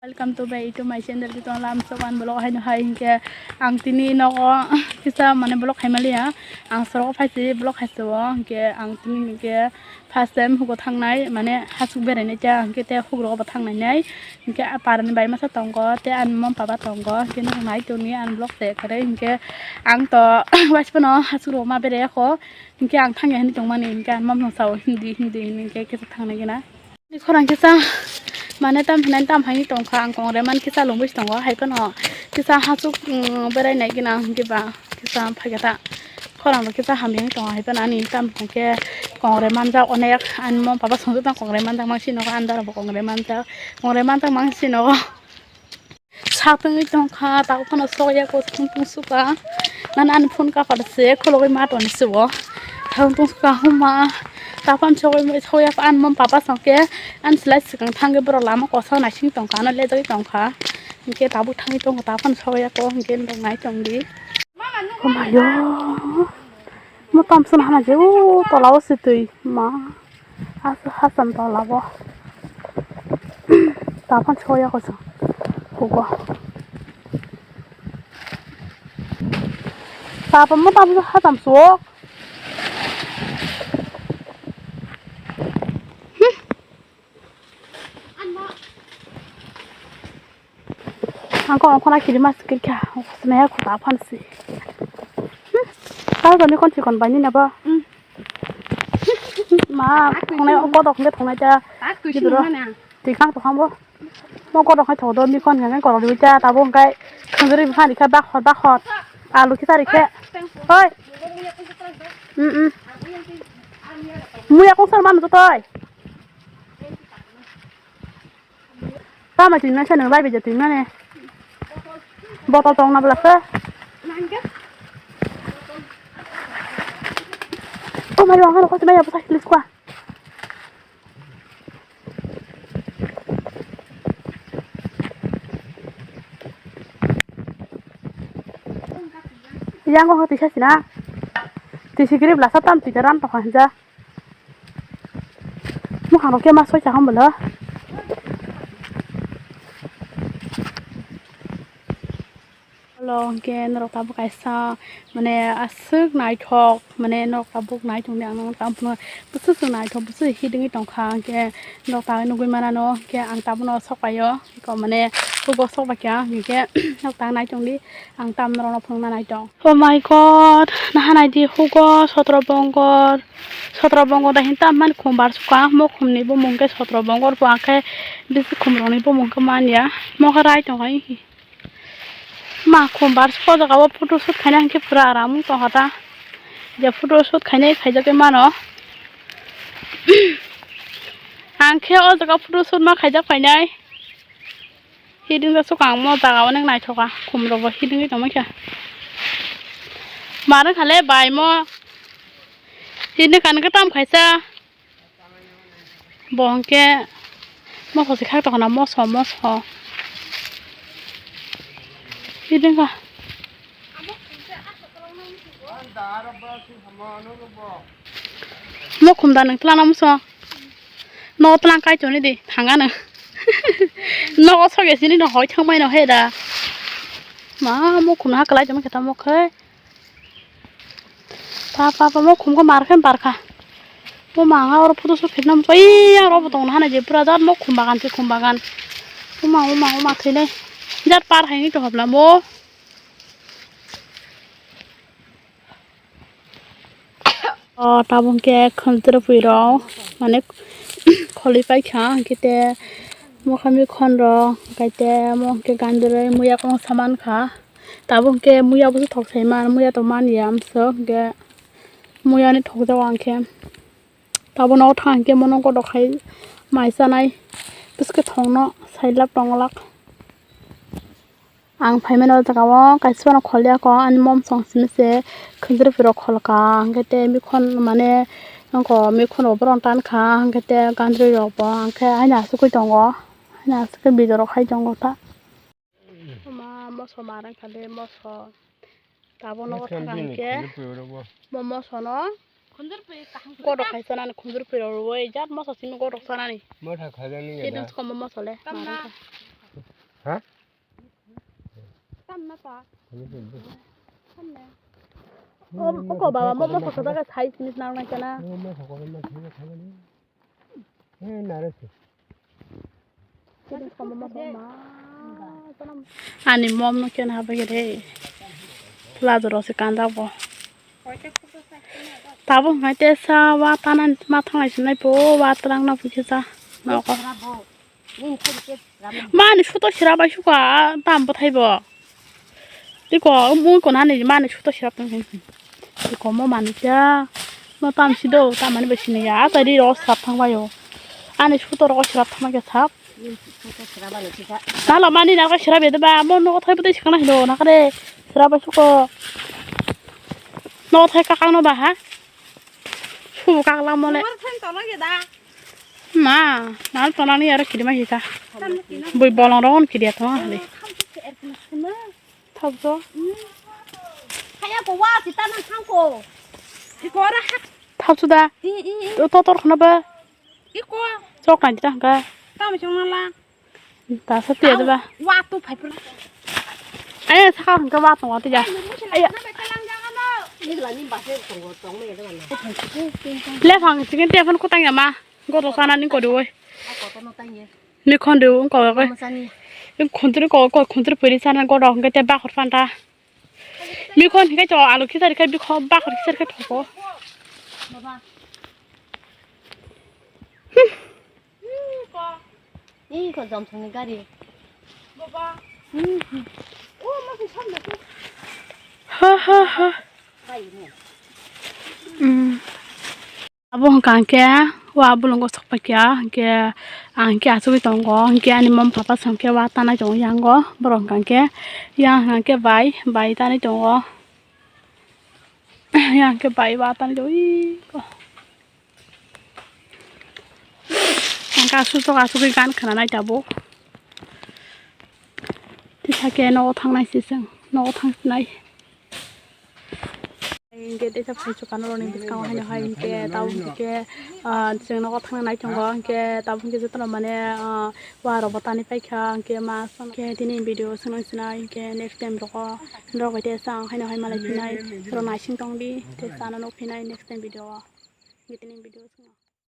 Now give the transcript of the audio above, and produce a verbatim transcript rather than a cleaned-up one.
Welcome to back to my channel, Kitong Lam Sokan vlog haino hai hinkhe ang tini nogo kisa mane vlog hai maliya, ang sorok phai si vlog hai se o hinkhe ang tini hinkhe first time hugo thangnai mane hasuk berainai ta hinkhe te hugrok bo thangnai nai hinkhe parani bai masa tongo te ani mom papa tongo hinkhe nai tongni ani vlog se kwrwi hinkhe ang to waisphano hasuk rok ma berai kho hinkhe ang thangya hinwi tongmani hinkhe ani mom no sao hindi hindi hinkhe kisa thangnai gana. Ni khorang kisa mane tam hinai tam hai tongkha ang kongre man kisa lungwi tongo hai phano kisa hasuk berai nai gana hinkhe ba kisa phaikha ta khorang bo kisa hamya wng tongo hai phano ani tam hinkhe kongre manjak onek ani mom papa songwi tong kongre manjak mangsi nogo andar bo kongre manjak kongre manjak mangsi nogo. Satungwi tongkha, tabuk phano sokya kosong tong suka. Nana ani phone cover se khulugwi ma toni se o. Thang tong suka huma. Tapan sokya ani mom papa songke ani slai swkang thangwi borok lama kosa naising tongkha, ano lejagwi tongkha. Hinkhe tabuk thangwi tongkha, tapan sokya ko hinkhe norok nai tongdi. Huma yo. Mo tamsong hana je o tola o se twi ma. Asa hasam tola bo. Tapan soya ko sa. Hugo. Tapan mo tamsong hasam sok. Ang kok ongkhorna kiri mas kiri kha, ongkhorna ya khuta phan si. Hmm. Tao jani kon chikon bai nina ba. Hmm. Ma, tongnai, o kodok hingke tongnai ta. Bidro. Tikang tokang bo. Mo kodok hai thodo, mi kon hingke korok riwi ta, tabo hingkai khonjori biphan rikha, bakhor, bakhor. Alu kisa rikhe. Hoi. Mm, mm. Muya kong sar manu to toi. Tama twi masa nang bai bai twi mane. Botol tong na bla sa. Oh my god, ano ko maya bata hilis kwa. Yang ko tisa sina. Tisi kiri bla sa tam twi ram to khan ja. Mukhang rok khe ma soi chaham bolo. Hello, hingke norok tabuk kaisa mane aswk naithok mane norok tabuk nai tongdi ang norok tamo phano bwswk swk naithok bwswk hidingwi tongkha hingke norok tabuk nugwi manano hingke ang tabukno sok paio mane hugo sok paikha hingke norok tabuk nai tongdi ang tamo norokno phunukna nai tong. Oh my god, naha naidi hugo sotro bongor. Sotro bongor da hinta mani khum bar suka, mo khumni bumung khe sotro bongor bo, ang khe bisi khum rokni bumung khe manya. Mo khe rai tong hai. Ma khum bar suka o jaga o photo shoot khaina hinkhe pura aram wng tong kha ta. Je photo shoot khainai khaijagwi mano. Ang khe o jaga photo shoot ma khaijak phainai. Hiding da sukang mo jaga onek naithoka khum rok bo hidingwi tongmani kha. Mare khale bai mo hiding kan khe tam khaisa. Bo hwnkhe moso se khak tongkha na moso moso. Hiding kha. Mo khum da nang twlang na muso. No twlang kai toni di thanga no. No so ge sini no hoi thang mai no he da. Ma mo khum ha kalai tong khe ta mo khai. Pa pa pa mo khum ko mar khe bar kha. Mo ma nga oro photo shoot khedna muso. Iya oro bo tong na hana je pura jat mo khum bagan se khum bagan. Mo ma mo ma mo ma thoi nai. Jat par hai ni to hobla mo. O tabuk khe khwmjrwpui rok mane kholi paikha hwnkhe te mokha mikhon rok hwnkhe te omo hwnkhe gandrwi muya kwbangsa mankha tabuk hwnkhe muya busu thok sai man muya to man ya amswk hwnkhe muya ani thok jago hwnkhe tabuk nogo thang hwnkhe mono godo khai mai chanai bwskhe thokno sailak tonglak. Ang phaimani o jaga o kaisa no khol ya kho ani mom song simi se khwjwrwpui rok khol kha hwnkhe te mikhon mane ongko mikhon rok bohrok tan kha hwnkhe te gandrwi rok bo hwnkhe haino asugwi tongo haino asugwi video rok hai tongo ta. Ma moso ma rang kha de moso tabuk nogo thang kha hwnkhe mo moso no godo khai sanani khwjwrwpui rok rwui jat moso simi godo sanani. Motha khajaknai. Moso le ma rang kha. Tam na ta. Tam na. O, o ko baba, mo, mo photo daga sai sini nang nang kana. Mo, mo photo daga sai sini. He, nare se. Ani mom no ken habegede. Lazaro se kanjak bo. Tabuk hwnkhe tesa wa tanani ma thanglai sinai bo wa twlang na phuikhe sa nogo. Mani suto sira bai suka tam bwthai bo. Tiko mui kono ani mani suto sira tong. Tiko mo mani cha. No tam si do tam mani bai sini ya. Atai ri ro sap thang bai o. Ani suto ro sap thang ke sap. Nalo mani na ka sira bede ba mo no thai bwthai sikana hilo na kare. Sira bai suko. No thai ka kang no ba ha. Su ka la mo le. Mar than to na ge da. Ma, nal tonani aro kiri ma hita. Bui bolong rongon kiri ato ma hali. Thapso. Haya ko wa sita nang thang ko. Iko ra ha. Thapso da. I, i, i. To, to, tor khana ba. Iko. Chok kan jita hangka. Tamo chong na la. Ta sa tiya da ba. Wa tu phai pula. Ay, sa ka hangka wa to wa tiya. Ay. Ni la ni ba se tong tong me da na. Le phang chicken te phone ko tang ya ma. Goto sana ni kodo oi. Ni kondo ko ko. Khundri ko ko khundri puri sana godo hingke te bakhor panta. Mi khon hingke to alu kisari kai bikho bakhor kisari kai thoko. Ni ko jom thangni gari. Ha ha ha. Bai ni. Mm. Abo hwnkha hwnkhe wa bolongo sokpaikia hwnkhe ang hwnkhe achugwi tongo hwnkhe ani mom papa songkhe wa tanai tongo yango borok hwnkha hwnkhe yang hwnkha hwnkhe bai bai tanai tongo yang hwnkhe bai wa tanai tongo iko hwnkhe aswk aswk khe gan khwnanai tabuk tisa khe nogo thangnai se chwng nogo thangsinai. Hingke teisa phai chukano roni bwskango haino hai hingke tabuk hingke, ah, chwng nogo thangna nai tongo hingke tabuk hingke jotono mane, ah, wa rok bo tani paikha hingke ma hingke tini video swnang sinai hingke next time rogo norok bai teisa ang haino hai malai phinai rok naising tongdi teisa ano nukphinai next time video o hingke tini video swngo.